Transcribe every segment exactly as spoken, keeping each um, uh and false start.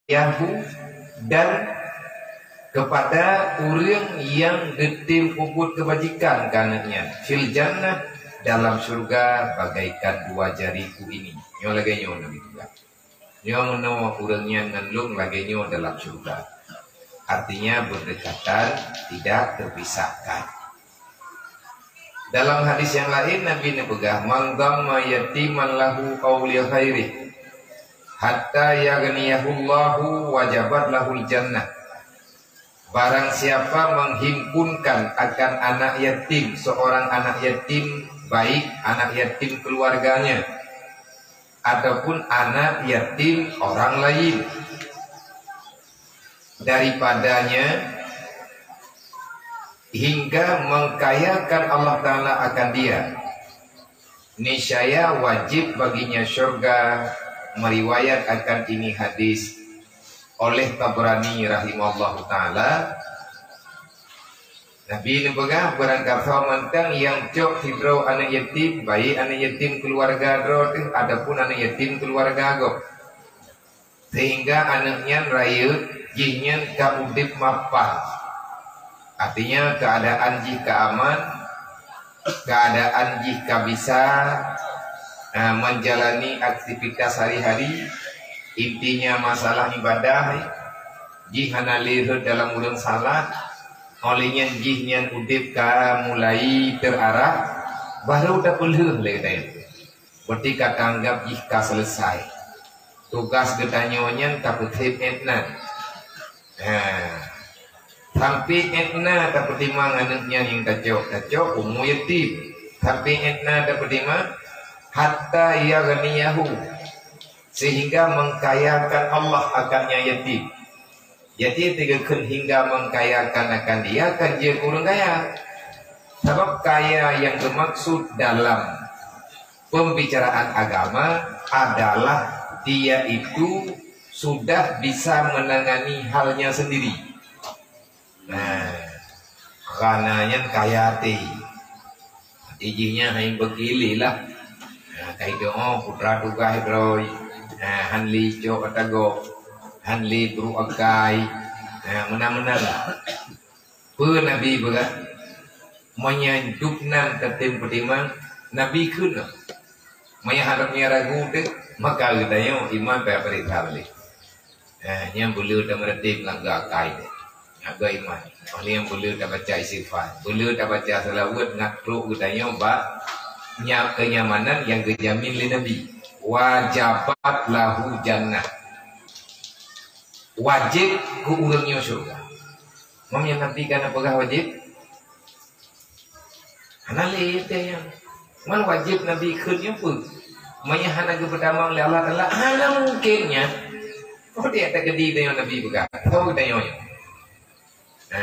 Yahu, dan kepada ureuëng nyang geutem peubuet keubajikan keu aneuëk nyan, fil jannah, dalam syurga, bagaikan dua jariku ini. Nyoe lagée nyoe Nabi peugah. Nyoe meunoe ureuëng nyan ngon lôn lagée nyoe dalam syurga. Artinya berdekatan, tidak terpisahkan. Dalam hadis yang lain Nabi neupeugah, "Man dhamma yatiman lahu aw li ghairih hatta yaghniyahullahu wajabat lahul jannah." Barang siapa menghimpunkan akan anak yatim, seorang anak yatim, baik anak yatim keluarganya ataupun anak yatim orang lain, daripadanya hingga mengkayakan Allah Ta'ala akan dia, niscaya wajib baginya syurga. Meriwayat akan ini hadis oleh Tabrani rahimahullahu ta'ala. Nabi neupeugah, barangkasoe mantong nyang cok sidroe aneuëk yatim, baik aneuëk yatim keuluwarga droe teuh ataupun aneuëk yatim keuluwarga gob, sehingga aneuëk nyan rayeuk, jihnyan ka udeb mapan. Artinya, keuadaan jih ka aman, keuadaan jih ka bisa, eh, menjalani aktivitas hari-hari, intinya masalah ibadah, jih hana lé rhot dalam ureuëng salat, óh lheueh nyan jihnyan udeb ka mulai terarah, baru tapeulheueh lé geutanyoe. Berarti ka tanggap jih ka selesai. Tugas geutanyoe nyan tapeutheb étna. Ha. Sampai étna tapeutimang aneuëk nyan nyang tacok, tacok umu yatim. Sampai étna tapeutimang hatta yaghniyahu, sehingga mengkayakan Allah akan nyang yatim. Jadi, teukheun hingga mengkayakan akan dia, kan jeuet ureuëng kaya. Sabab kaya yang dimaksud dalam pembicaraan agama adalah dia itu sudah bisa menangani halnya sendiri. Nah, karena nyan kaya até. Ijih nyan hai beugiléh lah. Nah, kai doa putra tugaih droe. Nah, han lé cok ata gob, han lé brok akai. Nah, meunan-meunan lah. Peue Nabi peugah? Meunyoe dub nan tatem peutimang, Nabi kheun, meunyoe hana meunyoe ragu teuh, maka geutanyoe iman payah peuriksa lé. Eh, nyan beuleueh tameuratéb ngon geuakai teuh, ngon geuiman. Óh lheueh nyan beuleueh tabaca istighfar, beuleueh tabaca seulaweuet ngon trok geutanyoe bak nya-, kenyamanan nyang geujamin lé Nabi. Wajabat lahu jannah. Wajéb keu ureuëng nyoe syeuruga. Meunyoe Nabi ka neupeugah wajéb, hana lé teuh nyan. Man wajéb Nabi kheun nyoe peue? Meunyoe hana geupeutamong lé Allah Taala, hana mungken nyan. Oh, dia tak gedi teuh nyoe Nabi peugah. Tahu teuh nyoe. Ha,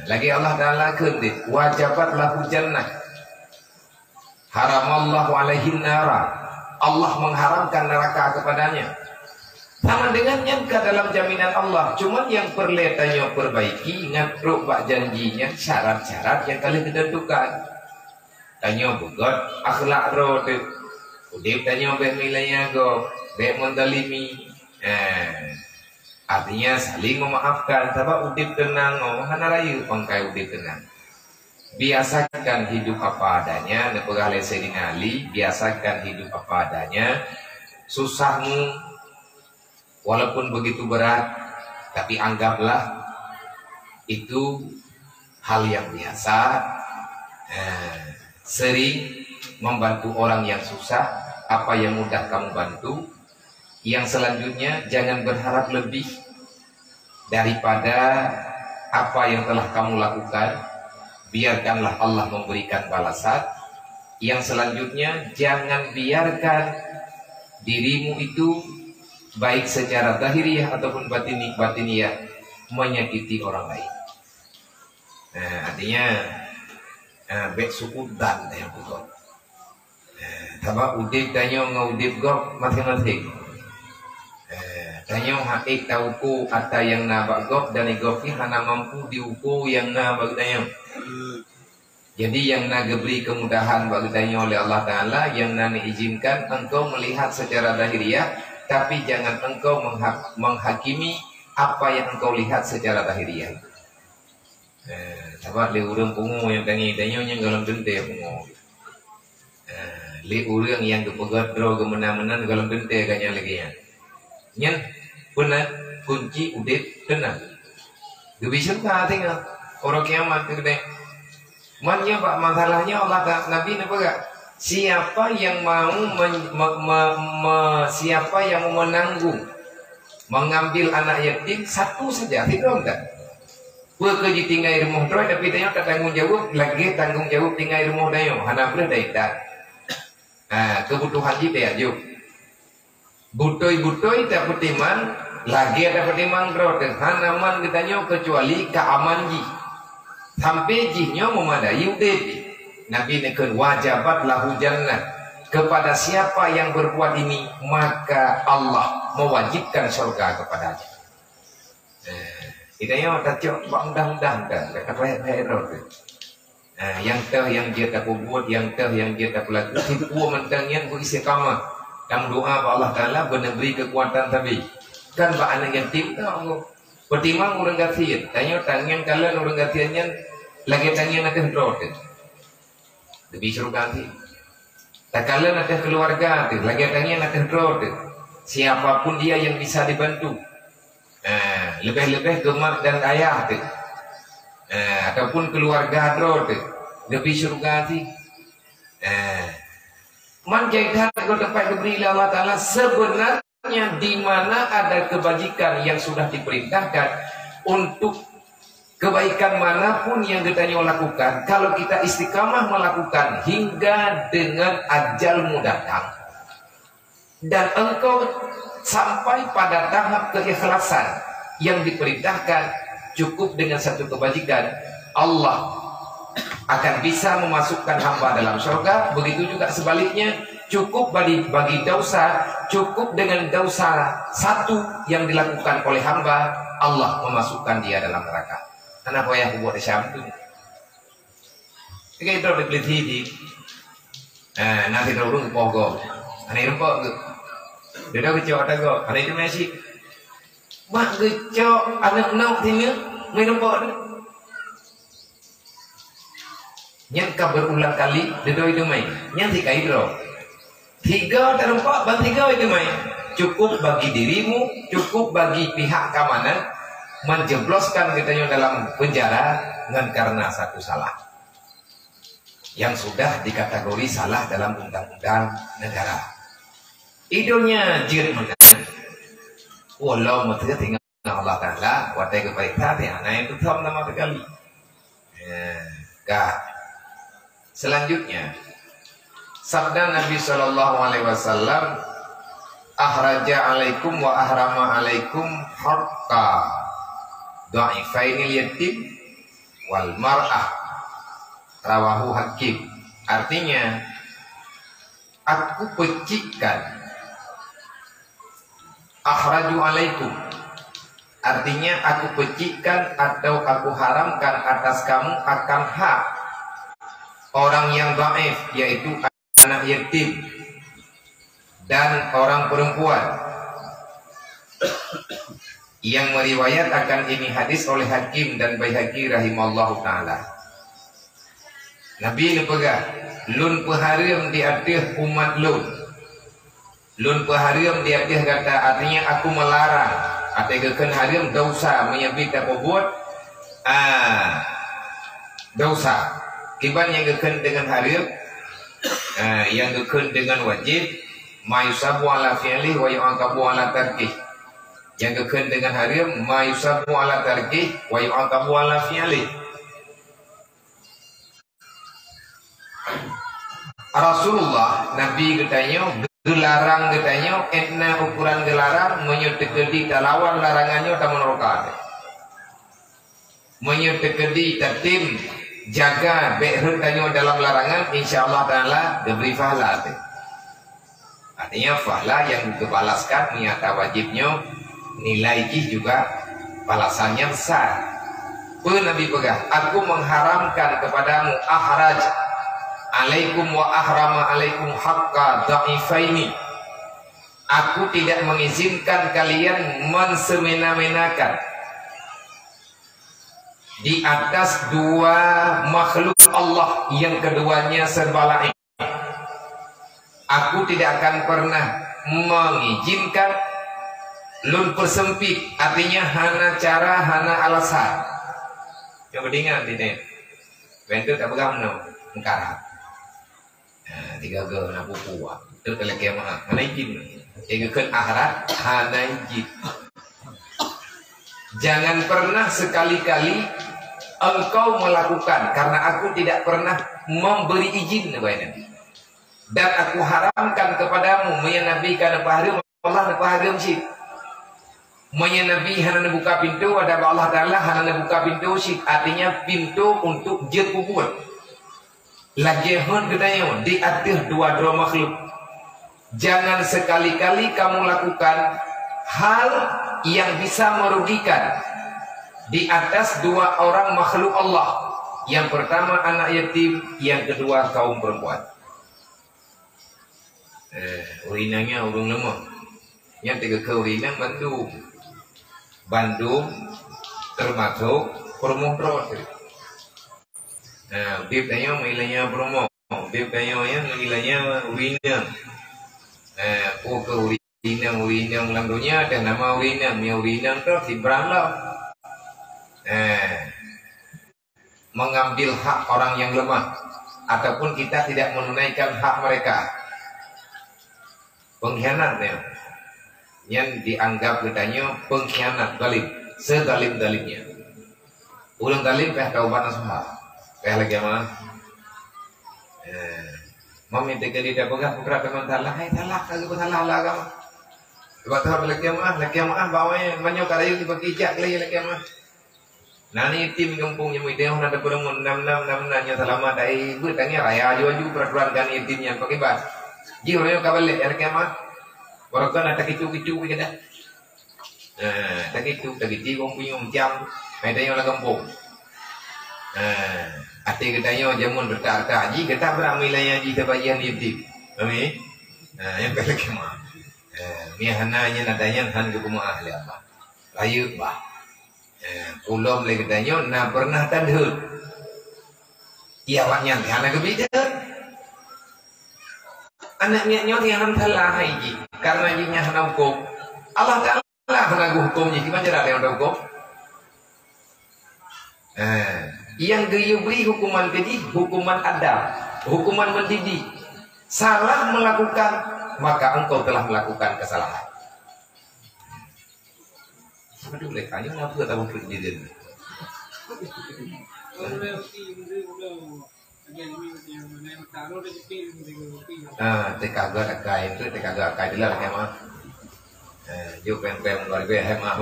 lagée Allah Taala kheun teuh, "Wajabat lahu jannah. Haramallahu alaihin nara." Allah mengharamkan neraka kepadanya. Sama dengan nyan ka dalam jaminan Allah, cuman nyang peureulée tanyoe peurbaiki ngon trok bak janji nyan syarat-syarat nyang ka lheueh geuteuntukan. Tanyoe beugét akhlak droe teuh. Udeb tanyoe bék meulaya gob, bék meuzalimi. Eh, artinya saling memaafkan, sabab udeb teunang nyoe hana rayeuk pangkai udeb teunang. Biasakan hidup apa adanya, neupeugah lé Saidina Ali, biasakan hidup apa adanya. Susahmu walaupun begitu berat, tapi anggaplah itu hal yang biasa. Eh, sering membantu orang yang susah, apa yang mudah kamu bantu. Yang selanjutnya, jangan berharap lebih daripada apa yang telah kamu lakukan. Biarkanlah Allah memberikan balasan. Yang selanjutnya, jangan biarkan dirimu itu, baik secara zahiriah ataupun batini-, batiniah, menyakiti orang lain. Nah, artinya, nah, bék su'udzan nyang peugot. Eh, sabab udeb tanyoe ngon udeb gob maséng-maséng. Eh, tanyoe han ék tauko atra nyang na bak gob, dan gob pih hana mampu diuko nyang na bak tanyoe. Jadi, nyang na geubri keumudahan bak geutanyoe lé Allah Taala, nyang na neuizinkan engkau meulihat secara zahiriah, tapi jangan engkau mengha-, menghakimi apa yang engkau lihat secara lahiriah. Eh, sabab lé ureuëng pungo nyang tangieng tanyoe nyang gohlom teuntée pungo. Eh, lé ureuëng nyang geupeugah droe geuh meunan-meunan gohlom teuntée geuh nyang lagée nyan. Nyan peue na kunci udeb teunang. Geubri syeuruga singoh uroe kiamat keudeh. Man nyoe bak masalah nyoe Allah Ta-, Nabi neupeugah, siapa yang mau men-, me-, me-, me-, siapa yang mau menanggung, mengambil anak yatim satu saja, sidroe dak. Peue keu jitinggai rumoh droe, tapi tanyoe tatanggong jaweueb lagée tanggong jaweueb tinggai rumoh tanyoe, hana breueh dai that. Ha, keubutuhan jih tajak jok. Beutôi-beutôi tapeutimang, lagée tapeutimang droe teuh, hana man geutanyoe keucuali keuaman jih. Sampai jih nyoe meumadai udeb jih. Nabi neukheun, "Wajabat lahu jannah." Kepada siapa yang berbuat ini, maka Allah mewajibkan syurga kepadanya. Eh, geutanyoe tacok bak mudah-mudahan kan, ka payah-payah droe teuh. Ha, nyang teuh nyang jeuet tapeubuet, nyang teuh nyang jeuet tapeulaku, tipu mantong nyan beuistiqamah. Tameudoa bak Allah Taala beuneubri keukuatan sabe. Kan bak aneuk yatim ka Allah. Peutimang ureuëng gasien, tanyoe tangieng kalon ureuëng gasien nyan lagée tangieng ateueh droe teuh. Geubri syeuruga teuh. Takalon ateueh keuluwarga teuh, lagée tangieng ateueh droe teuh. Siapa pun dia yang bisa dibantu. Eh, leubeh-leubeh keu mak dan ayah teuh. Eh, ataupun keuluwarga droe teuh. Geubri syeuruga teuh. Eh, man jai that goe teumpat geubri lé Allah Taala, sebenarnya di mana ada kebajikan yang sudah diperintahkan untuk kebaikan manapun yang geutanyoe lakukan, kalau kita istiqamah melakukan hingga dengan ajalmu datang, dan engkau sampai pada tahap keikhlasan yang diperintahkan, cukup dengan satu kebajikan, Allah akan bisa memasukkan hamba dalam syurga. Begitu juga sebaliknya, cukup bagi, bagi dosa, cukup dengan dosa satu yang dilakukan oleh hamba, Allah memasukkan dia dalam neraka. Hana payah buet macam tu. Tiga itu dibeli sidi. Eh, nanti dulu pogo. Hana rumpok tu. Dia dah kecok dah go. Hana itu masih. Mak geucok aneuk nyoe sini, meurumpok tu. Nyan ka berulang kali, deudoi teumai. Nyan sikai droe. Tiga teureumpok, ban tiga teumai. Cukup bagi dirimu, cukup bagi pihak keamanan menjebloskan geutanyoe dalam penjara ngon karena satu salah yang sudah dikategori salah dalam undang-undang negara. Idonya jeuet meunan. Walau meuteuk tinggal Allah Taala, watée geupareksa teuh hana nyang teuthom sama sekali. Ya, ka. Selanjutnya, sabda Nabi sallallahu alaihi wasallam, "Ahraja alaikum wa ahrama alaikum haqqa dha'ifainil yatim wal mar'ah." Rawahu Hakim. Artinya, aku pecikkan, akhraju alaikum. Artinya, aku pecikkan atau aku haramkan atas kamu akan hak orang yang dhaif, yaitu anak yatim dan orang perempuan. Yang meriwayatakan ini hadis oleh Hakim dan Baihaqi rahimallahu taala. Nabi neupeugah, "Lôn peuhareuem di ateueh umat lôn." Lôn peuhareuem di ateueh gata, artinya aku melarang. Até geukheun hareuem dosa meunyoe bit tapeubuet, ah, dosa. Kiban nyang geukheun deungon hareuem, ah, nyang geukheun deungon wajéb, ma yusabu ala fi'lih wa yu'aqabu ala tarkih. Nyang geukheun deungon hareuem, ma yusabu ala tarkih wa yu'aqabu ala fi'lih. Rasulullah, Nabi geutanyoe, geularang geutanyoe, étna ukuran geularang, meunyoe teukeudi talawan larangan nyoe tameuneuraka. Meunyoe teukeudi tatem jaga bék rhot tanyoe dalam larangan, insya Allah Taala geubri pahala teuh. Artinya, pahala yang dibalaskan meunyo ata wajéb nyoe, nilai jih juga balasannya besar. Peue Nabi peugah, "Aku mengharamkan kepadamu, ahraj alaikum wa ahrama alaikum haqqa dha'ifaini." Aku tidak mengizinkan kalian mensemena-menakan di atas dua makhluk Allah yang keduanya serba lain. Aku tidak akan pernah mengizinkan lôn persempit, artinya hana cara, hana alasan. Nyang penting ingat di sini. Bentuk tak pegang no, mengkarat. Ha, tiga ga na pupu. Tu talakée meu'ah. Hana izin. Tiga kheun akhirat, hana izin. Jangan pernah sekali-kali engkau melakukan, karena aku tidak pernah memberi izin kepada Nabi. Dan aku haramkan kepadamu, meunyoe Nabi ka neupeuhareuem, Allah neupeuhareuem cit. Meunyoe Nabi hana neubuka pintoe, ada Allah Taala hana neubuka pintoe cit, artinya pintoe untuk jeuet peubuet. Lagée hon geutanyoe di ateueh dua droe makhluk. Jangan sekali-kali kamu lakukan hal yang bisa merugikan di atas dua orang makhluk Allah. Yang pertama anak yatim, yang kedua kaum perempuan. Eh, ureueng inong nyan ureueng lemah. Nyan teuk keu ureueng inong bandum. Bandum termasuk peurumoh droe. Nah, udép tanyoe meuilanya peurumoh. Udép tanyoe nyan meuilanya ureueng inong. Nah, peue keu ureueng inong, ureueng inong lam donya ada nama ureueng inong, meunyoe ureueng inong tu sibrang lom. Nah, mengambil hak orang yang lemah ataupun kita tidak menunaikan hak mereka. Pengkhianat nyan. Nyan dianggap geutanyoe pengkhianat, zalim, sezalim-zalimnya. Ureueng zalim payah taubat nasuha. Payah lagée meu'ah. Eh, mami teuka di peugah putra teman salah, hai salah, ka geupeue salah lah agama. Sebab tu lagée meu'ah, lagée meu'ah bawa manyo ka rayu dibagi jak lé lagée meu'ah. Na ni tim gampông nyang muda na ada peureumeun enam enam enam enam nyang selamat dari ibu tanya raya aju-aju peraturan kan tim nyang pakai bas. Ji orang ka balik hari kiamat. Orang kan ada kicu-kicu kita. Nah, tak kicu, tak kicu orang punya macam. Hai tanya orang gampông. Nah, ati katanya jamun retak-retak ji kita beramai layan ji tabayan di tim. Amin. Nah, yang kata kemah. Nah, ni hana nyang adanya han ke rumah ahli Allah. Rayu bah. Eh, ulôn lé geutanyoe na pernah tadhôt. Iya, awak nyan hana geubri deuh. Aneuk miet nyoe nyang hana salah hai jih, karena jih nyan hana huköm. Allah Taala hana geuhuköm jih, kiban cara lé hana huköm? Eh, nyang geubri hukuman keu jih, hukuman adab, hukuman mendidik. Salah melakukan, maka engkau telah melakukan kesalahan. Aduh, lé kayong apa tak bangkrut dia ni? Ah, teuka gak akai tu, teuka gak akai tu lah, kan, mah. Eh, jok peng-peng luar biasa, hai, mah,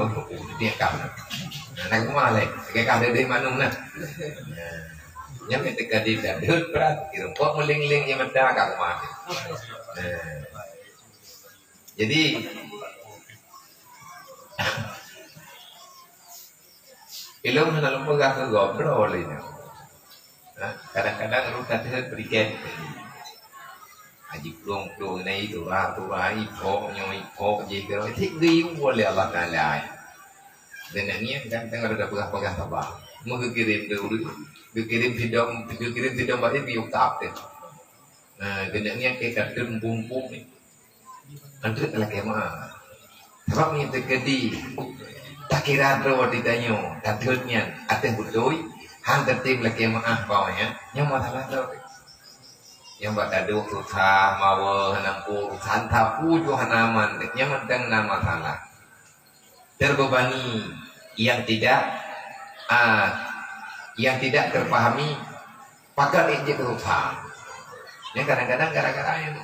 dia kah. Nah, nak rumah leh, kayak kah dia di mana nah. Eh, nyampe teuka di dah, dia berat, kira kok meling-ling yang mentah kat rumah. Eh. Jadi, ilôn hana lôn peugah keu gob droe lé nyoe. Ha, kadang-kadang ureueng ka teuheuet peurikan. Haji plueng-plueng nyan, tura-tura, ipok nyoe, ipok jih, keu cit geuyue lé Allah Taala. Dan nyan kan teuka rada peugah-peugah sabar. Meugeukirém deh ureueng, geukirém sidom, geukirém sidom bak jih, geuyue kap deh. Nah, geuneuk nyan keu kartun bum-bum ni. Anteuk lakée meu'ah. Sabab nyan teukeudi takira droe ditanyoe, tathot nyan ateueh beutôi, han teutem lakée meu'ah bak nyan, nyan masalah droe. Nyang bak taduek susah, mawe, hana peue, han sapeue ju hana aman, nyan mantong na masalah. Terbebani yang tidak, ah, yang tidak terpahami, pakon ék jeuet keu susah. Nyan kadang-kadang gara-gara nyan.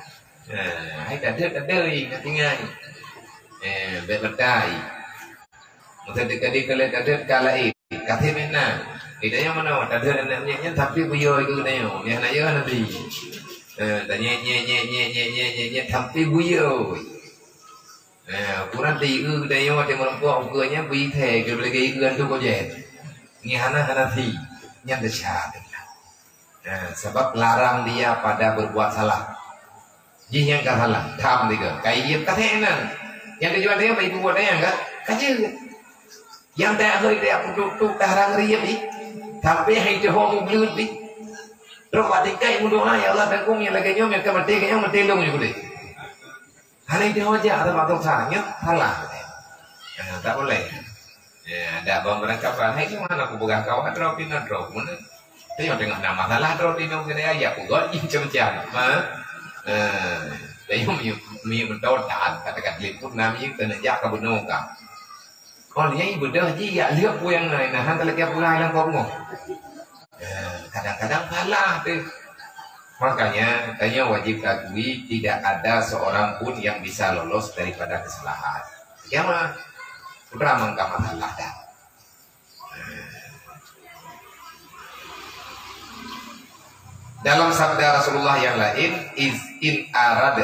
Nah, hai tadeuet, tadeuet, ingat tinggai. Eh, bèk batai. Masa teuka di keu lé tadeuet ka laén. Kasih meunan. Di dayah mana? Tadeuet aneuk miet nyan tapi buyôi keu dayah. Nyan aneuk yah nanti. Eh, tanyét, nyét, nyét, tapi buyôi. Eh, kurang teu-eu geutanyoe watèe meurumpok ukeue nyan beu ithèe keu lagèe eu antu kojén. Nyan hana, hana si. Nyan desya teuh. Eh, sabab larang dia pada berbuat salah. Jih nyang ka salah, tham tiga. Kai jeuet ka thèe nan. Nyang tujuan dia bagi peubuet nyang ka, ka jeuet. Nyang tak hôi dia putôk-tôk taharang riep jih. Sampai hai teuho mubleut jih. Trok bak tingkai meudoa, "Ya Allah, takong nyang lagèe nyoe, nyang ka maté, nyang maté lôn nyoe deh." Hana jih ho jak, atau bak dosa, nyoe salah. Nah, tak boleh. Ya, ada bang berangkapan. Hai, cuma nak aku pegang kawan, droe pina droe pun. Tapi yang tengah nama salah, droe pina kena ayah, aku gol, macam-macam. Ha? Eh, tapi yang minyak, minyak mentol, dan katakan liput, nam yang kena jak ke benung, kan. Oh, ni ibadah ji, ya, lihat pun yang lain. Nah, hantar lagi apa lain, kau ngomong. Eh, kadang-kadang salah tu. Makanya, tanya wajib akui, tidak ada seorang pun yang bisa lolos daripada kesalahan. Kiamat, putra mangka masalah dah. Dalam sabda Rasulullah yang lain, "Iz in arad."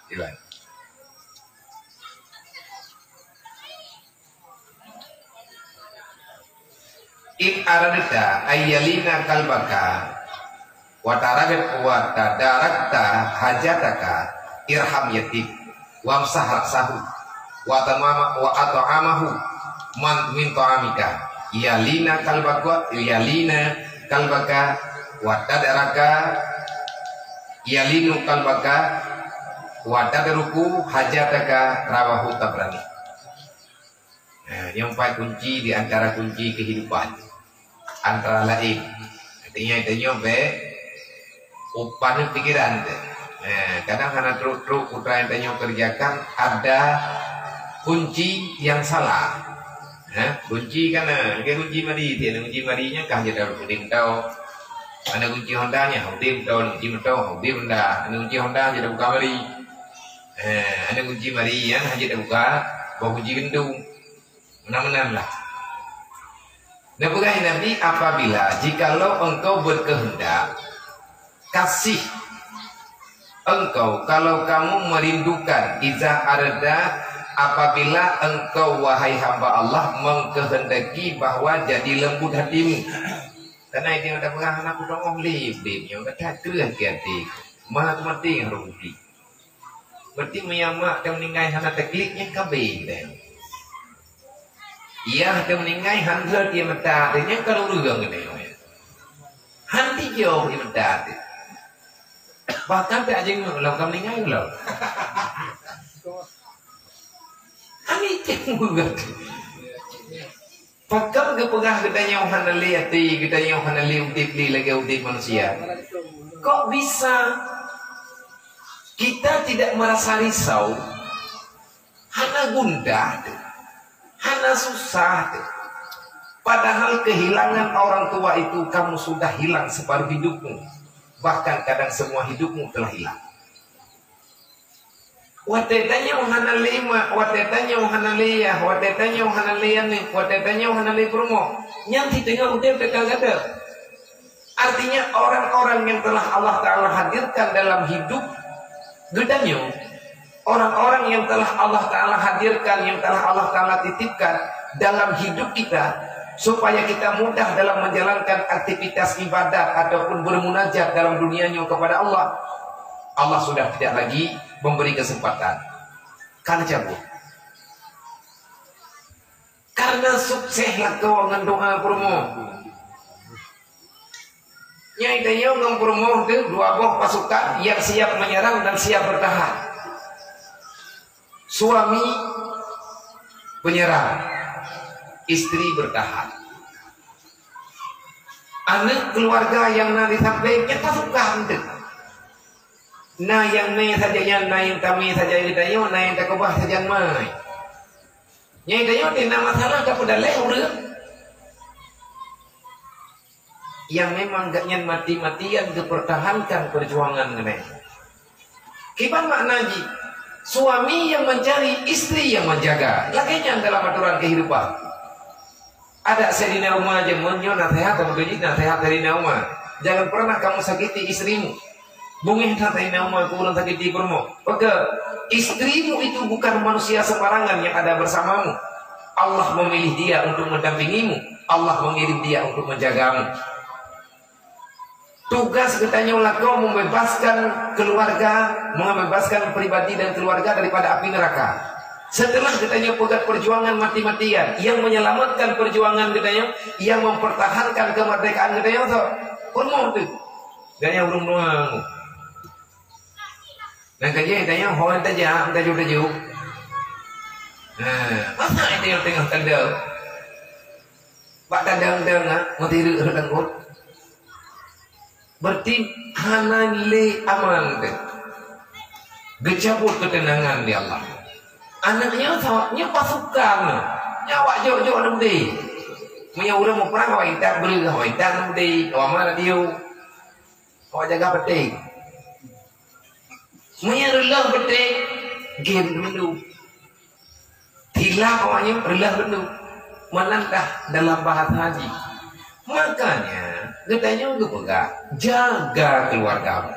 Gimana? "In aradta ayyalina qalbaka wa tarak-, wa tadarakta hajataka, irham yatim, wamsah ra'sahu, wa tamama-, wa at'amahu man min ta'amika, yalina qalbaka, yalina qalbaka, wa tadaraka, yalinu qalbaka, wa tadruku hajataka," rawahu Tabrani. Nah, nyoe empat kunci di antara kunci kehidupan. Antara lain. Artinya, tanyoe bèk upan pikiran tu. Nah, kadang hana trok-trok putra nyang tanyoe kerjakan, ada kunci yang salah. Ha? Kunci kan, ah, kunci mari, dia kunci mari nyan kah jadi udin tau. Ada kunci Honda nya, udin tau, kunci motor, udin Honda. Ada kunci Honda jadi buka mari. Eh, ada kunci mari, ya, hajat buka, bawa kunci gendung. Meunan-meunan lah. Nah, peugah Nabi, "Apabila, jikalau engkau berkehendak, kasih engkau, kalau kamu merindukan, iza arada, apabila engkau, wahai hamba Allah, mengkehendaki bahwa jadi lembut hatimu." Karena itu ada peugah anak kudong oh lé, lé nyoe kata kreueh hati-hati. Malah mati yang rugi. Berarti meunyo mak teuh meuninggai hana teuklik, nyan ka beda. Yah teuh meuninggai hana dia meuta, nyan ka ureueng geutanyoe. Han tijoh dia meuta teuh. Bahkan tak jeng lom ka meuninggai lom. Hana jeng ureueng. Pakon geupeugah geutanyoe hana lé até, geutanyoe hana lé udeb lé lagée udeb manusia? Kok bisa kita tidak merasa risau, hana gundah teuh, hana susah teuh? Padahal kehilangan orang tua itu kamu sudah hilang separuh hidupmu, bahkan kadang semua hidupmu telah hilang. Watée tanyoe hana lé mak, watée tanyoe hana lé yah, watée tanyoe hana lé aneuk, watée tanyoe hana lé peurumoh, nyan siteungoh udeb teuka gata. Artinya, orang-orang yang telah Allah Ta'ala hadirkan dalam hidup geutanyoe, orang-orang yang telah Allah Ta'ala hadirkan, yang telah Allah Ta'ala titipkan dalam hidup kita, supaya kita mudah dalam menjalankan aktivitas ibadat ataupun bermunajat dalam dunia nyoe kepada Allah, Allah sudah tidak lagi memberi kesempatan. Kan cabut. Karena sukses lakoe ngon doa peurumoh. Nyai tanyoe ngon peurumoh teuh dua boh pasukan yang siap menyerang dan siap bertahan. Suami penyerang, istri bertahan. Aneuk keluarga nyang na di sampéng nyan pasukan teuh. Na nyang mé sajan nyan, na nyang tamé sajan geutanyoe, na nyang takeubah sajan mai. Nyai tanyoe teuh na masalah tapeudaleh ureueng. Nyang memang gobnyan mati-matian geupeurtahankan peujuangan keunoe. Kiban makna jih, suami yang mencari, istri yang menjaga. Lagée nyan dalam aturan kehidupan. Adak Saidina Umar jameun nyoe naseuhat, beutôi jih naseuhat Saidina Umar. Jangan pernah kamu sakiti istrimu. Beungéh that Saidina Umar keu ureueng sakiti peurumoh. Maka, istrimu itu bukan manusia sembarangan yang ada bersamamu. Allah memilih dia untuk mendampingimu. Allah mengirim dia untuk menjagamu. Tugas geutanyoe lakoe membebaskan keluarga, membebaskan pribadi dan keluarga daripada api neraka. Setelah geutanyoe peugah perjuangan mati-matian, yang menyelamatkan perjuangan geutanyoe, yang mempertahankan kemerdekaan geutanyoe, so, peurumoh tu. Gaya ureuëng nuang. Dan ka jih tanyoe, ho tajak, tajak-tajak. Nah, masa itu yang tengah tanda? Bak tanda-tanda, ha? Mati rek, rek tanggut. Berarti hana lé aman teuh. Geucabut keuteunangan lé Allah. Aneuk nyoe sawat nyoe pasukan nyoe. Nyoe awak jok-jok aneuk mude. Meunyoe ureuëng muprang awak intat breueh, awak intat aneuk mude, awak ma radio. Awak jaga peuté. Meunyoe reuloh peuté, game dulu. Tilam awaknyan reuloh beuneuh. Meunan dah dalam bahasa haji. Makanya, geutanyoe geupeugah, jaga keluargamu.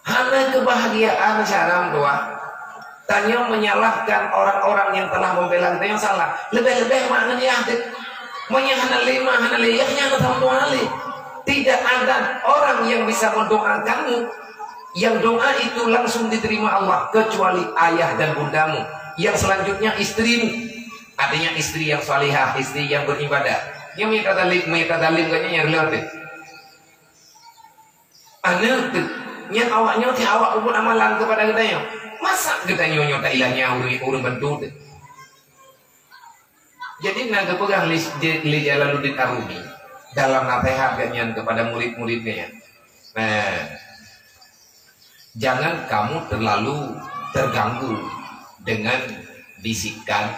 Hana kebahagiaan syara dua. Tanyoe menyalahkan orang-orang yang telah membela geutanyoe salah. Lebih-lebih mak ngon yah deh. Meunyoe hana lé mak, hana lé yah, nyan sama dua kali. Tidak ada orang yang bisa mendoakanmu yang doa itu langsung diterima Allah kecuali ayah dan bundamu. Yang selanjutnya istrimu. Artinya istri yang salihah, istri yang beribadah. Yang minta zalim, minta zalim katanya yang rela tu. Aneuk tu, nyan awak nyoe si awak peubuet amalan kepada geutanyoe. Masa geutanyoe nyoe tak ilah nyawa ureuëng, ureuëng bantu tu? Jadi, na geupeugah lé, lé Jalaluddin Ar-Rumi dalam nasihat geuhnyan kepada murid-muridnya, nah, jangan kamu terlalu terganggu dengan bisikan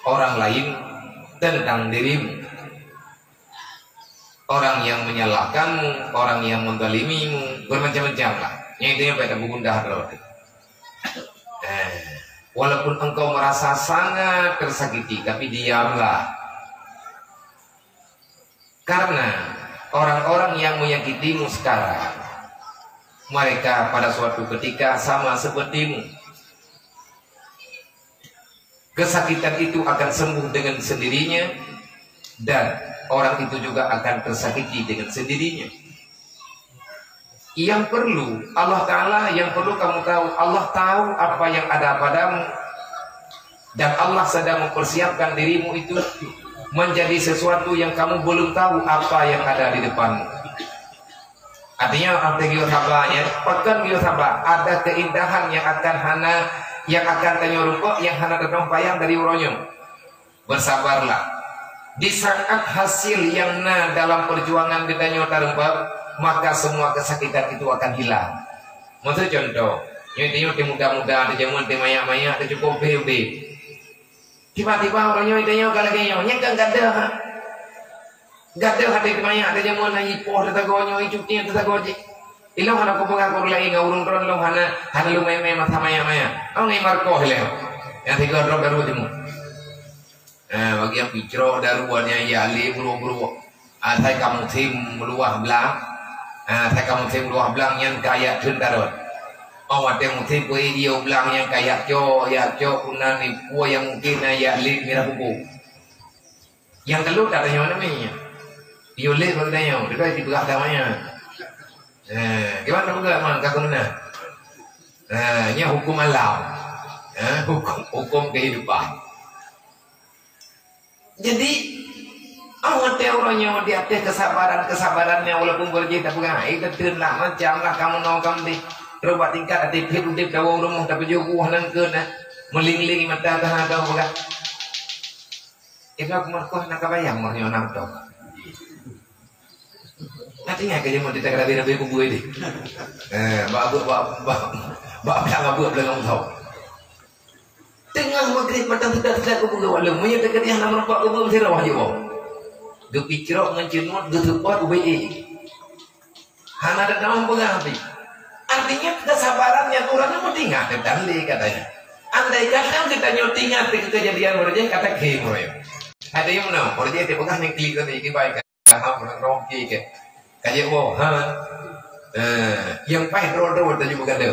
orang lain tentang dirimu. Orang yang menyalahkanmu, orang yang menzalimimu, bermacam-macam lah. Yang intinya pada begundah terus. Eh, walaupun engkau merasa sangat tersakiti, tapi diamlah. Karena orang-orang yang menyakitimu sekarang, mereka pada suatu ketika sama sepertimu. Kesakitan itu akan sembuh dengan sendirinya, dan orang itu juga akan tersakiti dengan sendirinya. Yang perlu Allah Ta'ala, yang perlu kamu tahu, Allah tahu apa yang ada padamu, dan Allah sedang mempersiapkan dirimu itu menjadi sesuatu yang kamu belum tahu apa yang ada di depanmu. Artinya, orang teugiur sabar, ya. Pakon giur sabar? Ada keindahan yang akan hana, yang akan tanyoe rumpok, yang hana tatong payang dari uroe nyoe. Bersabarlah. Di saat hasil yang na dalam perjuangan geutanyoe tarumpok, maka semua kesakitan itu akan hilang. Maksud contoh, nyoe tanyoe teuh muda-muda, teuh jameun, teuh manyak-manyak, teuh cukup pih udeb. Tiba-tiba uroe nyoe tanyoe ka lagée nyoe, nyan kan gadoh, ha? Gadoh até teuh manyak, teuh jameun, na ipoh teuh sagoe nyoe, icuti teuh sagoe jih. Ilong hana kupeugah keu ureuëng laén, ngon ureuëng droe lôn hana, hana lôn mé-mé masa manyak-manyak. Oh, ngai markoh ilée. Nyang sigoe droe baru timu. Ah, bagi nyang picrok daru nyan ya lé brok-brok. Asai ka musim luwah blang. Ah, asai ka musim luwah blang nyan ka yak theun tarot. Oh, watée musim peuet dia blang nyan ka yak cok, yak cok, kuna ni, peue nyang mungken na yak lé mirah kuku. Nyang teulhok ka tanyoe nami. Yue lé bak tanyoe, deungon sipeugah damai nyan. Eh, gimana peugah man ka keumeunang? Eh, nyan hukum alam. Eh, hukum, hukum kehidupan. Jadi, oh, watée uroe nyoe di ateueh kesabaran-kesabaran nyang walaupun beureujeue tapeugah, eh, teuteun lah, macam lah, kamoe nong kam di. Terus bak tingkat até pih udeb dawa rumoh tapeujeuet buah nangkeue na. Meulingling mata ka hana tapeugah. Itu aku markoh na ka bayang meurunoe nam tong. Artinya ke jeuet teuka rabe-rabe kubur ini. Eh, bak bak bak bak bak bak bak bak bak Teungoh maghrib mata teuka-teuka kubur waleueng. Meunyoe teuka dia na meureumpok kubur meusidroe wajib boh. Geupicrok ngon ceunut geuseupot ubé. Hana ada dalam peugah api. Artinya kesabaran nyang ureuëng nyoe meutingah teutan lé katanya. Andai kata geutanyoe tingah teuka kejadian beureujeue kata khem royo. Ada yang menang, beureujeue teupeugah nyang klik tadi kibai. Kaham roh ke ke. Kajak boh, ha. Eh, nyang paih droe-droe taju beugada.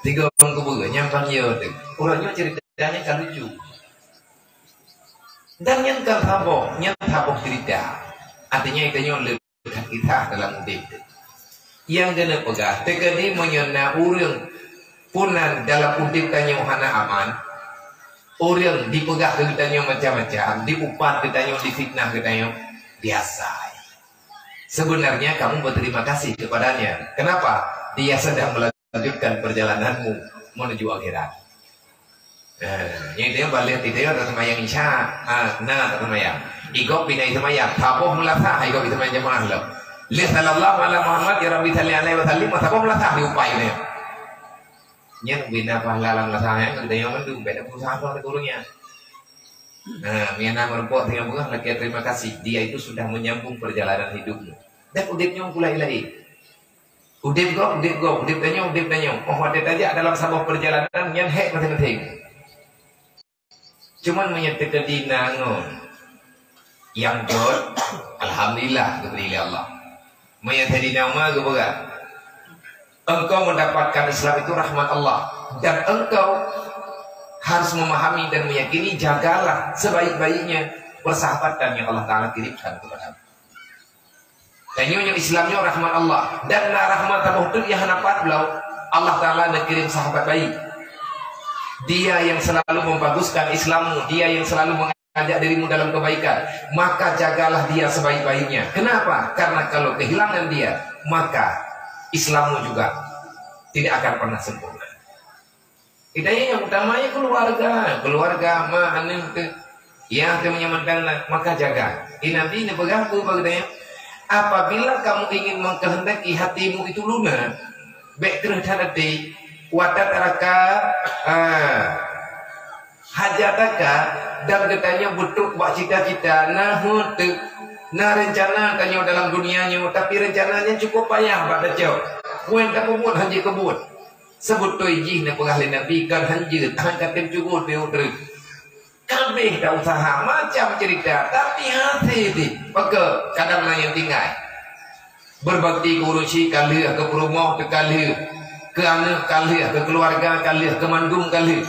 Tiga orang kubur, nyang panggil tu. Ureuëng nyoe ceritanya kan lucu. Dan nyan ka saboh, nyan saboh cerita. Artinya, itu nyoe le- Kisah dalam udép teuh. Nyang keuneuk peugah, teukeudi meunyoe na ureuëng peunan dalam udép tanyoe hana aman, ureuëng dipeugah keu geutanyoe macam-macam, diupat geutanyoe, difitnah geutanyoe, biasa. Sebenarnya kamu berterima kasih kepadanya. Kenapa? Dia sedang melanjutkan perjalananmu menuju akhirat. Eh, nyang itu balik itu ya, tak sembahyang Isya. Ah, na tak sembahyang. Igop bina sembahyang. Saboh meulasah, igop sembahyang jamaah lo. Le sallallahu ala Muhammad, ya Rabbi salli alaihi wasallim, saboh meulasah diupai ni. Nyang bina pahala lam lasah yang kita yang mandum, beda perusahaan tu ada gurunya. Nah, mina merupakan dengan bunga lagi terima kasih. Dia itu sudah menyambung perjalanan hidupmu. Dan udipnya mulai lagi. Udép gob, udép gob, udép tanyoe, udép tanyoe. Oh, watée tajak dalam saboh perjalanan, nyan hék maséng-maséng. Cuman meunyoe teukeudi na ngon nyang jot, alhamdulillah, geubri lé Allah. Meunyoe Saidina Umar geupeugah, "Engkau mendapatkan Islam itu rahmat Allah, dan engkau harus memahami dan meyakini, jagalah sebaik-baiknya persahabatan yang Allah Taala kirimkan kepadamu." Tanyoe nyoe Islam nyoe rahmat Allah. Dan na rahmat saboh teuk nyang hana pat bloe. Allah Taala neukirim sahabat baik. Dia yang selalu membaguskan Islammu, dia yang selalu mengajak dirimu dalam kebaikan. Maka jagalah dia sebaik-baiknya. Kenapa? Karena kalau kehilangan dia, maka Islammu juga tidak akan pernah sempurna. Hidayah yang utama ya keluarga, keluarga, ma, aneuk tu. Ya, tu meunyoe mantong na, maka jaga. Di Nabi neupeugah peue bak geutanyoe? Apabila kamu ingin mengkehendaki hatimu itu lunak, bék kreueh that até, wata taraka, ah, hajataka, dan geutanyoe beutrok bak cita-cita, na heuet teuk, na rencana tanyoe dalam dunia nyoe, tapi rencana nyan cukup payah bak tacok. Wen tapeubuet hana jeuet keubuet. Seubeutoe jih neupeugah lé Nabi, kon hana jeuet, hana ka tem cukup teuh treuk. Ka abéh dah usaha, macam cerita, tapi hasé jih, pakon kadang na nyang tinggai. Berbakti keu ureuëng syik ka lheueh, keu peurumoh teuh ka lheueh, keu aneuk ka lheueh, keu keuluwarga ka lheueh, keu mandum ka lheueh.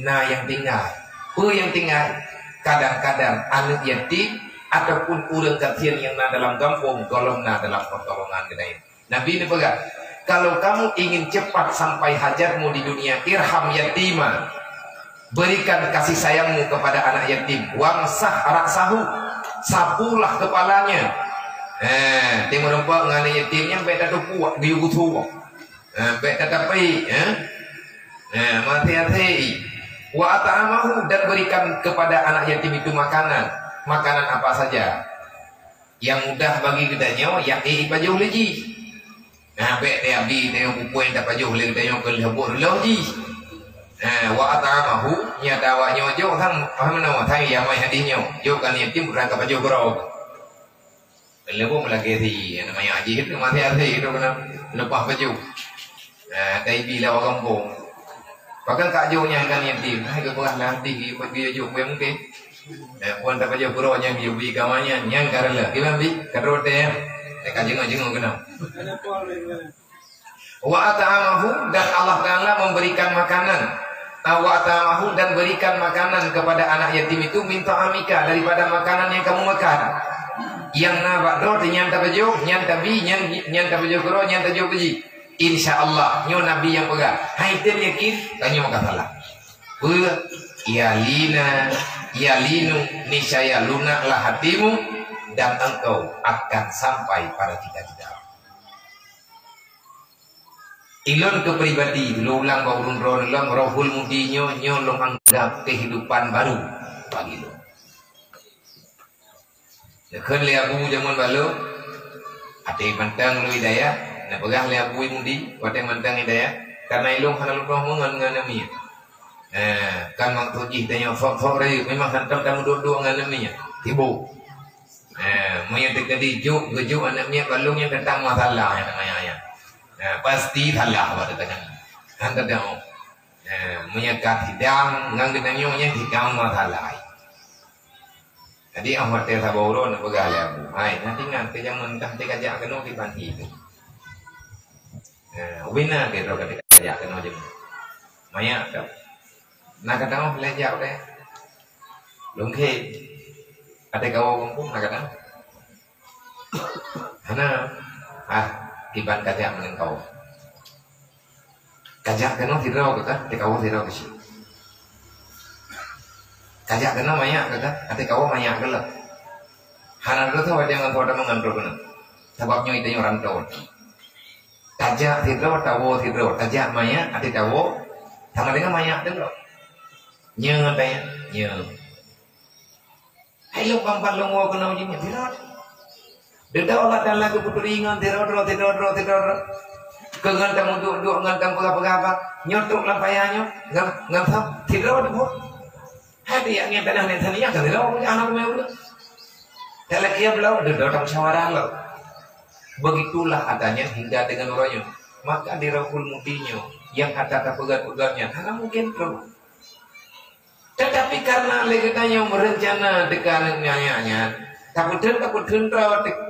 Na nyang tinggai. Peue nyang tinggai? Kadang-kadang aneuk yatim ataupun ureuëng gasien nyang na dalam gampông, gohlom na dalam pertolongan geutanyoe. Nabi neupeugah, "Kalau kamu ingin cepat sampai hajatmu di dunia, irham yatima. Berikan kasih sayangmu kepada anak yatim. Wamsah ra'sahu. Sapulah kepalanya." Eh, timeureumpok ngon anak yatim nyan bék tatupuk, geuyue gusok. Eh, bék tatapék, eh. Eh, mati-mati. Wa at'amahu, dan berikan kepada anak yatim itu makanan. Makanan apa saja. Nyang mudah bagi geutanyoe, yak ék ipajoh lé jih. Nah, bék teuabi tanyoe bukon tapajoh lé geutanyoe keu lheueh buet reuloh jih. Nah, wa at'amahu, nyata awak nyoe jok sang, paham meunoe, sang nyang mai hadih nyoe. Jok kan yatim, urang ka pajoh keudroe. Lheueh buet meulagée si, aneuk manyak jih, masih asai tu keunan leupah pajoh. Nah, taibi lé awak gampông. Pakon ka jok nyan kan yatim, hai geupeugah lam hadih, geuyue jok buet mungken. Eh, puan tapajoh keudroe nyang geuyue bri keu awak nyan, nyan ka reuloh. Gimana, Bi? Ka trok teuh, eh? Eh, ka jingok-jingok keunoe. Wa at'amahu, dan Allah Taala memberikan makanan. Ah, wa at'amahu, dan berikan makanan kepada anak yatim itu min ta'amika, daripada makanan yang kamu makan. Nyang na bak droe nyan tapajoh, nyan tabi, nyan, nyan tapajoh keudroe, nyan tajok keu jih. Insya Allah, nyoe Nabi nyang peugah. Hai tem yakin, tanyoe ka salah. Peue? Yalina, yalinu, niscaya lunaklah hatimu dan engkau akan sampai pada cita-cita. Ilôn keu pribadi, lôn ulang bak ulôn droe lom, Rohul Mudi nyoe, nyoe lôn anggap kehidupan baru bagi lôn. Neukheun lé Abu jameun bak lôn, até mantong lôn hidayah, neupeugah lé Abu Mudi, watée mantong hidayah, karna ilôn hana lôn troh meungon ngon aneuk miet. Eh, kan maksud jih tanyoe sok-sok rayeuk, memang hantom tameuduek-duek ngon aneuk miet. Sibuk. Eh, meunyoe teukeudi jok, geujok aneuk miet bak lôn nyan teuntang masalah nyan, nyan, nyan. Eh, pasti salah bak teuntang nyan. Han teudeungoe. Eh, meunyoe ka sidang ngon geutanyoe nyan sidang masalah. Jadi, ah, watée saboh uroe neupeugah lé Abu, "Hai, na tingan keu jameun kah teuka jak keunoe kiban hi tu." Eh, ubena keu droe ka teuka jak keunoe jameun. Manyak tu. Na ka teuh lé jak deh. Lungkhe. Ada kawa kampung nak kata? Hana. Ah, kiban kajak menengkau. Kajak keunoe sidroe kata, ada kawa sidroe keuchik. Kajak keunoe manyak kata, ada kawa manyak keuloh. Hana dua tahu ada ngan tahu ada mengantuk keunoe. Sebab nyoe itu nyoe rantau. Tajak sidroe, tawo sidroe, tajak manyak, ada tawo, sama dengan manyak sidroe. Nyoe tanya, nyoe. Hai lôn bang-bang lôn woe keunoe jih nyan, sidroe. Deungon Allah Taala geupeuturingon sidroe-droe, sidroe-droe, sidroe-droe. Keu ngon tamuduek-duek, ngon tapeugah-peugah apa. Nyoe trok lam paya nyoe, ngon, ngon sab, sidroe teuh. Hai tiak ngieng tanah nyan saniah, sidroe, anak rumah udah. Tak lagi ya belau, deungon tamusyawarah lom. Begitulah adanya hingga dengan uroe nyoe. Maka di Rauhul Mudi nyoe, nyang ata tapeugah-peugah nyan, hana mungkin trok. Tetapi karena lé geutanyoe meurencana teuka nyan, nyan, tapeutheun, tapeutheun droe teu-,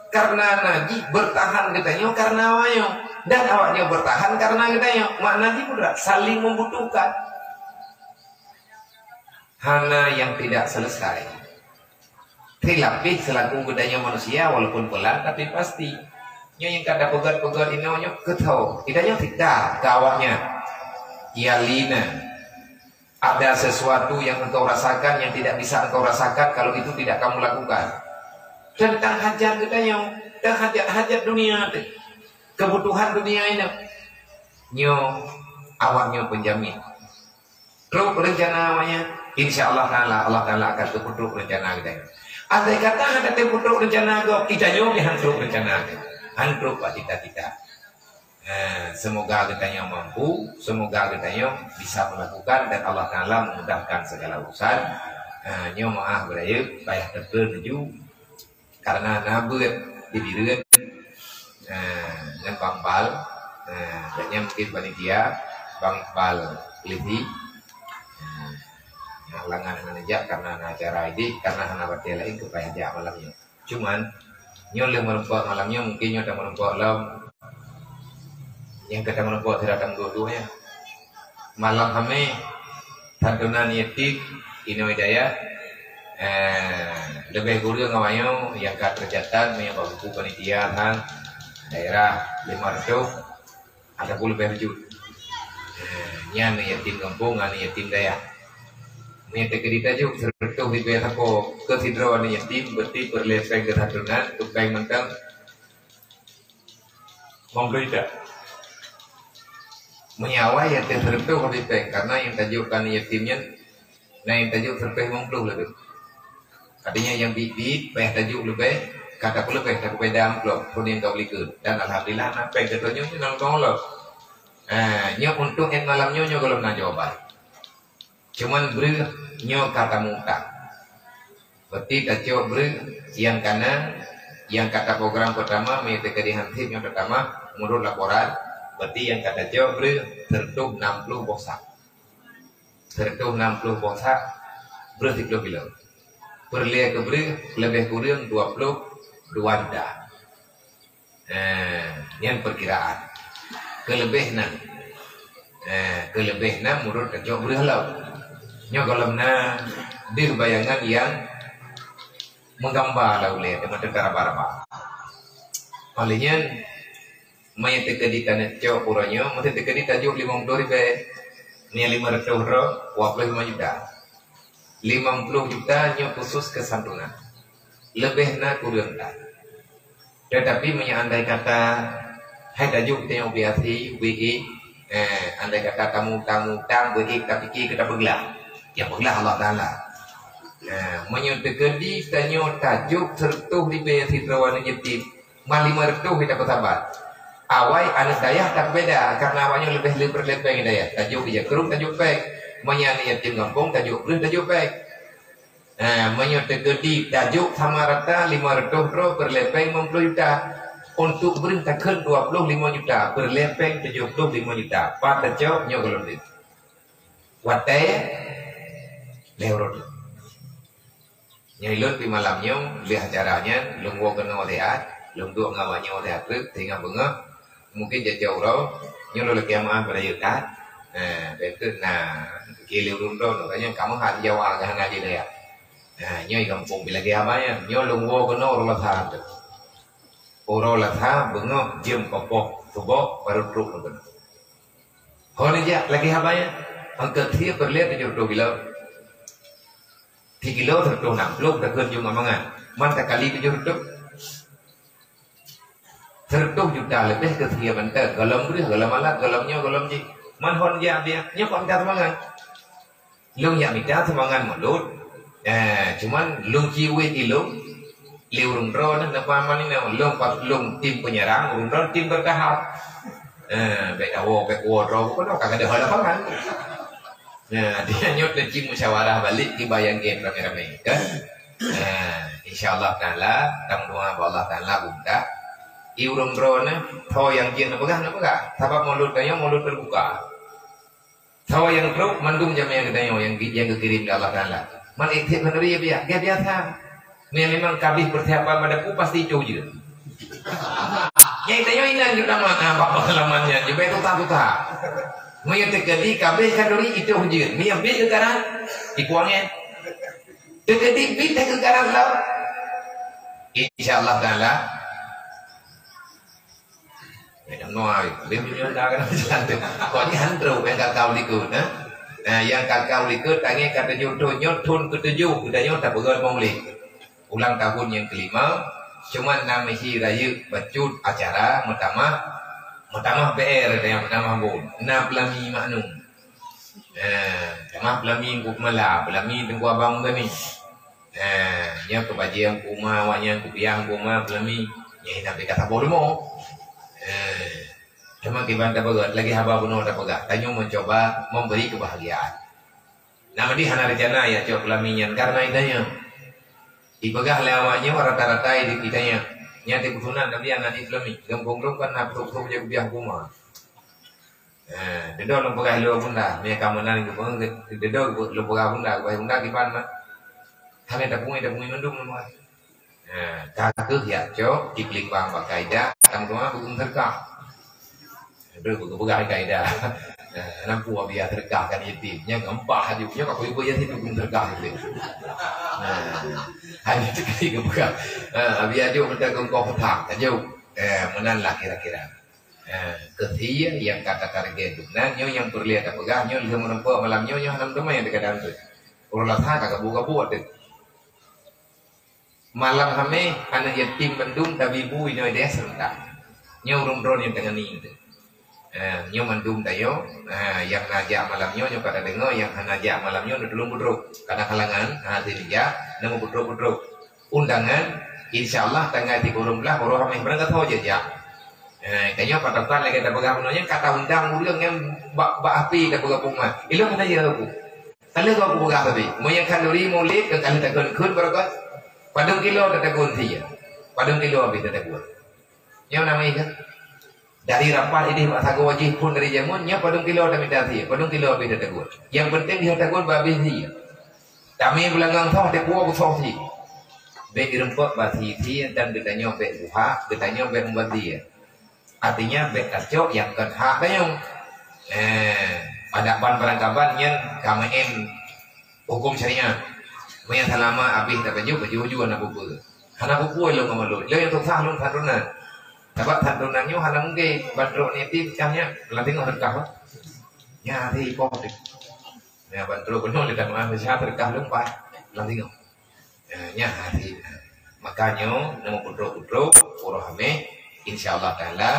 karena na jih bertahan geutanyoe karena awaknyoe. Dan awaknyoe bertahan karena geutanyoe. Makna jih peue? Saling membutuhkan. Hana yang tidak selesai. Khilaf pih selaku geutanyoe manusia, walaupun pelan, tapi pasti. Nyoe nyang ka tapeugöt-peugöt inoe nyoe keuthoe. Geutanyoe teuka keu awaknyan. Yalina. Ada sesuatu yang engkau rasakan yang tidak bisa engkau rasakan kalau itu tidak kamu lakukan. Tentang hajat geutanyoe, tentang hajat-hajat dunia teuh. Kebutuhan dunia ini. Nyoe awaknyoe penjamin. Trok rencana awaknyan, insya Allah Taala, Allah Taala akan teupeutruek rencana geutanyoe. Andai kata hana teupeutruek rencana gob, geutanyoe pih han trok rencana geuh. Han trok bak cita-cita. Eh, semoga geutanyoe mampu, semoga geutanyoe bisa melakukan dan Allah Taala memudahkan segala urusan. Eh, nyoe meu'ah beurayeuk, payah teupeue laju. Karena na beuet di Bireuen, eh, ngon Bang Bal, eh, dan nyan mungkin panitia, Bang Iqbal Lisi. Eh, halangan hana neujak karena na acara ideh, karena hana batèe laén keu payah jak malam nyoe. Cuman, nyoe lheueh meureumpok malam nyoe, mungkin nyoe tameurumpok lom. Nyang ka tameurumpok sira tameudua-dua nyan. Malam Hamé, santunan yatim, Inoe Hidayah, eh, leubeh kureueng awaknyoe nyang ka teucatat meunyoe bak buku panitia than daerah lima ratus ataupun leubeh bacut. Eh, nyan yatim gampông ngon yatim dayah. Meunyoe teukeudi tajok seureutôh ribèe sapo keu sidroe aneuk yatim, berarti peureulèe pèng keu santunan, keu pèng mantong limong ploh juta. Meunyoe awai nyang teuh seureutôh habéh pèng, karena nyang tajok keu aneuk yatim nyan, na nyang tajok seureutôh limong ploh lagèe. Artinya nyang biet-biet payah tajok leubeh, ka tapeuleubeh, tapeubeda amplop, peue nyang ka beulikot. Dan alhamdulillah na pèng keu tanyoe nyan limong ploh. Ha, nyoe untuk 'et malam nyoe, nyoe gohlom na jawaban. Cuman breueh nyoe ka tamutang. Berarti tacok breueh nyang kana, nyang ka taprogram pertama, meunyoe teukeudi han sép nyoe pertama, menurut laporan, berarti nyang ka tacok breueh seureutôh nam ploh boh sak. Seureutôh nam ploh boh sak, breueh siplôh kilo. Peureulèe keu breueh leubeh kureueng dua ploh dua juta. Eh, nyan perkiraan. Keu leubeh na. Eh, keu leubeh na meunurot tacok breueh lom. Nyoe gohlom na deuh bayangan nyang meugamba lam ulèe teuma teuka raba-raba. Oleh nyan, meunyoe teukeudi tanyoe cok uroe nyoe, meusti teukeudi tajok limong ploh ribèe. Nyan lima ratus droe, dua puluh lima juta. Limong ploh juta nyoe khusus keu santunan. Leubeh na kureueng that. Tetapi meunyoe andai kata hai tajok teuh ubé asi, ubé ék, eh, andai kata tamutang-mutang, ubé ék tapike keu tapeuglah, ya peuglah Allah Taala. Eh, meunyoe teukeudi tanyoe tajok seureutôh ribèe sidroe aneuk yatim, ma lima ratus kita peusabat. Awai aneuk dayah tapeubeda, karena awaknyoe leubeh le peureulèe pèng dayah. Tajok ija krueng, tajok pèng. Meunyoe aneuk yatim gampông, tajok breueh, tajok pèng. Ha, meunyoe teukeudi tajok sama rata lima ratus droe peureulèe pèng limong ploh juta. Untuk breueh takheun dua ploh lima juta, peureulèe pèng tujoh ploh lima juta. Pat tacok nyoe gohlom deuh. Watèe lhèe uroe teuk. Nyoe lôn pih malam nyoe lheueh acara nyan, lôn woe keunoe siat, lôn duek ngon awaknyoe siat treuk, teungoh beungoh. Mungkin jajak uroe nyoe lôn lakèe meu'ah pada yeuh that. Nah, beutôi na keu lé ureueng droe nyoe, ka meuhat Jawa ka hana jidaya. Ha, nyoe gampông bila lagèe haba nyan. Nyoe lôn woe keunoe uroe Lasa tu. Uroe Lasa beungoh jeuem peupoh suboh baru trok lôn keunoe. Hon jak lagèe haba nyan. Angkat sie peureulèe tujoh reutôh kilo. Sikilo seureutôh nam ploh takheun jeuem mangan. Man takali tujoh reutôh. Seureutôh juta leubeh keu sie mantong. Gohlom breueh, gohlom alat, gohlom nyoe, gohlom jih. Man hon jak biasa, nyoe kon ka seumangat. Lôn jak mita sumbangan mulod. Eh, cuman lôn ci wét ilôn, lé ureueng droe nah, leupah man inoe. Lôn pat lôn tim penyerang, ureueng droe tim bertahan. Eh, bèk tawoe, bèk woe droe, bukan ka gadôh lapangan. Nah, dia nyoe teuci musyawarah balik di bayang game ramé-ramé, kan? Nah, insya Allah Ta'ala, tameudoa bak Allah Ta'ala buka. I ureueng droe nah, tho nyang jeuet neupeugah, neupeugah. Sabab mulod tanyoe, mulod teubuka. Sawa nyang trok mandum jamé geutanyoe nyang, nyang geukirém lé Allah Taala. Man ék tiep khanuri ya biasa, ya biasa. Meunyo memang ka abéh persiapan bak dapu pasti itoh jeuet. Nyang tanyoe inan geutamah, ah, bak peungalaman nyan jeuet tuta-tuta. Meunyo teukeudi ka abéh khanuri itoh jeuet. Meunyo bit geukarat, ipuang nyan. Teukeudi bit geukarat lom. Insya Allah Taala. Eh, dah noai, lheuh nyoe dah keunan jalan tu. Kok nyan trok nyang ka kau likot, eh? Nah, nyang ka kau likot, tangieng ka tujoh thon, nyoe thon keutujoh, geutanyoe tapeugöt Maulid. Ulang tahun nyang kelima, cuma na meusi rayeuk bacut acara meutamah, meutamah B R, nyang meutamah bon. Na peulami maknum. Eh, tamah peulami Teungku Keumala, peulami Teungku Abang Muzani. Eh, nyan keu bajèe Teungku Uma, awak nyan keu piah Teungku Uma, peulami. Nyan hana teuka saboh leumô. Eh, teuma kiban tapeugah, lagèe haba bunoe tapeugah, tanyoe mencoba memberi kebahagiaan. Nama di hana rencana ya cok peulami nyan, karena itanyoe. Ipeugah lé awak nyoe rata-rata di itanyoe. Nyan di peusunan tapi aneuk di peulami. Gampông lôn kan na peutrok-peutrok bajèe keu piah Teungku Uma. Eh, deudok lôn peugah lôn bunda, meunyo ka meunan geupeue, deudok lôn peugah bunda, geupeugah bunda kiban mat. Hana tapungui, tapungui mandum lôn peugah. Eh, ka keuh jak cok, dikeulimbang bak kaidah, tameudoa beugeung seudeukah. Aduh, beugeung peugah kaidah. Eh, nampu abiya seudeukah kan yatim. Nyan gampang aju, nyoe ka peue-peue yatim beugeung seudeukah yatim. Nah, hana cit geupeugah. Eh, abiya aju minta geukoh peutang, aju. Eh, meunan lah kira-kira. Ha, keu sie nyang ka tatarget. Nah, nyoe nyang peureulèe tapeugah, nyoe lheueh meureumpok malam nyoe, nyoe hana meuteumé di keuadaan tu. Ureueng Lasa ka gabuk-gabuk ateueh. Malam Hamèh, aneuk yatim bandum tabi bu inoe deh seureuta. Nyoe ureueng droe nyang teungani tu. Ha, nyoe mandum tanyoe, ha, nyang na jak malam nyoe, nyoe ka tadeungoe, nyang hana jak malam nyoe, neutulông peutrok. Kadang halangan, ha, hase neujak, neumeuputrok-putrok. Undangan, insya Allah tanggai tiga belas uroe Hamèh barangkasoe jijak. Eh, tanyoe patokan lagèe tapeugah bunoe nyan, ka taundang ureueng nyang bak, bak api tapeugah peue mat. Ilôn hana yö ku. Ka lheueh gob peugah tadi, meunyo khanduri mulod, ka lheueh takheun-kheun barokon. Padum kilo tatagun sie. Padum kilo abéh tatagun. Nyoe nama ikan. Dari rapat idéh bak sagoe jih phôn dari jameun, nyoe padum kilo tamita sie, padum kilo abéh tatagun. Nyang penting jih tatagun bak abéh sie. Tamé beulangang soh, teupeu beusoh sie. Bèk jirumpok bak sie-sie dan geutanyoe bèk buhak, geutanyoe bèk meubasie. Artinya, bèk tacok nyang kon hak tanyoe. Eh, pada ban barangkaban nyan ka meu'en huköm syariat. Meunyo seulama abéh tapajoh, pajoh-pajoh hana peue-peue. Hana peue-peue lôn ngon lôn. Lôn nyang susah lôn santunan. Sabab santunan nyoe hana mungken ban trok niti pecah nyan. Lam teungoh reukah, bah. Nyan hase ipoh teuh. Nyan ban trok keunoe lé jamaah Malaysia reukah lôn pat. Lam teungoh. Eh, nyan hase. Maka nyoe, neumeuputrok-putrok, uroe Hamèh, insya Allah Taala,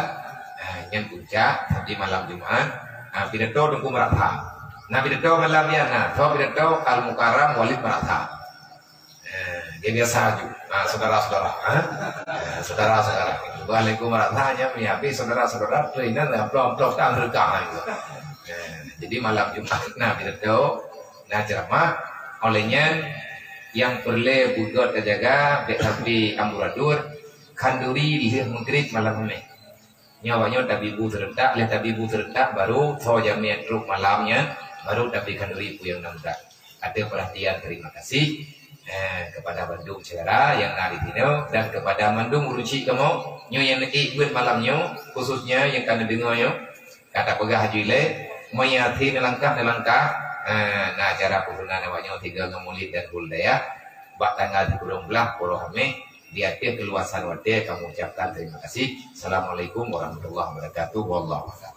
eh, nyan puncak, tapi malam Jumat, eh, pidato Teungku Meurasa. Nah, pidato malam nyan, nah, soe pidato Al-Mukarram Walid Meurasa. Eh, dia biasa aju. Ah, saudara-saudara, eh? Eh, saudara-saudara. Bukan lingkungan rata hanya punya, tapi saudara-saudara tu inan amplop-amplop kan reukah itu. Eh, jadi malam Jumat na pidato, na ceramah. Oleh nyan, nyang peureulèe beugöt tajaga, bèk sampai amburadul, khanduri lheueh Maghrib malam Hamèh. Nyoe awak nyoe tabi bu seurentak, lheueh tabi bu seurentak baru soe jamèe trok malam nyan, baru tabi khanduri peue nyang na mudah. Ateueh perhatian, terima kasih, eh, kepada bandum syedara nyang na di sinoe dan kepada mandum ureueng chik kamoe nyoe nyang neuék beuet malam nyoe, khususnya nyang ka neudeungoe nyoe. Ka tapeugah aju ilèe, meunyo hase neulangkah, neulangkah, eh, na acara peusunan awak nyoe sigoe ngon Maulid dan Hul Dayah. bak tanggal sikureueng blaih ploh Hamèh, di ateueh keuluwasan watèe kamoe ucapkan terima kasih. Assalamualaikum warahmatullahi wabarakatuh. Wallahu a'lam.